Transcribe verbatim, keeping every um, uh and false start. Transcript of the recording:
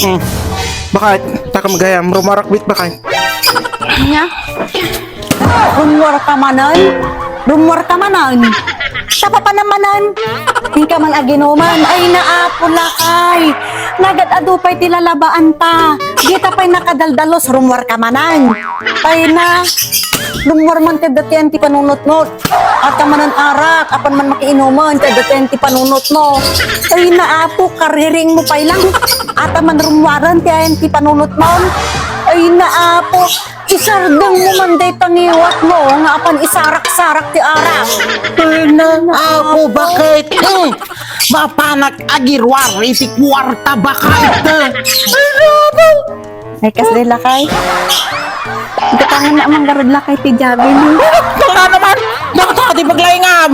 Hmm. Bakit? Takam gayam, rumarakbit bakit? Nya? Rummuar ka manen? Rummuar ka manen? Sapapana manen? Inka man aginuman. Ay, naapo, lakay. Nagad-adu pay ti lalabaan ta. Dita pay nakadaldalos, rummuar ka manen. Ay na, rummuar man ti datian ti panunotnot. At ka manen arak, apan man makiinuman, ti datian ti panunotmo. Ay na, apo, kariring mo pay lang. At man rummuaran ti ayan ti panunotmo. Ay na, apo, isardeng mo man day tangiwat mo, nga apan isarak-sarak ti arak. Ay na, apo, bakit? Hmm. Mapanak agiruar iti kuarta bakit? Ay, apo. Ay, kas day lakay. Gatangan na amang garud lakay ti jabi ni. Baka naman! Nakataka ti paglaingam!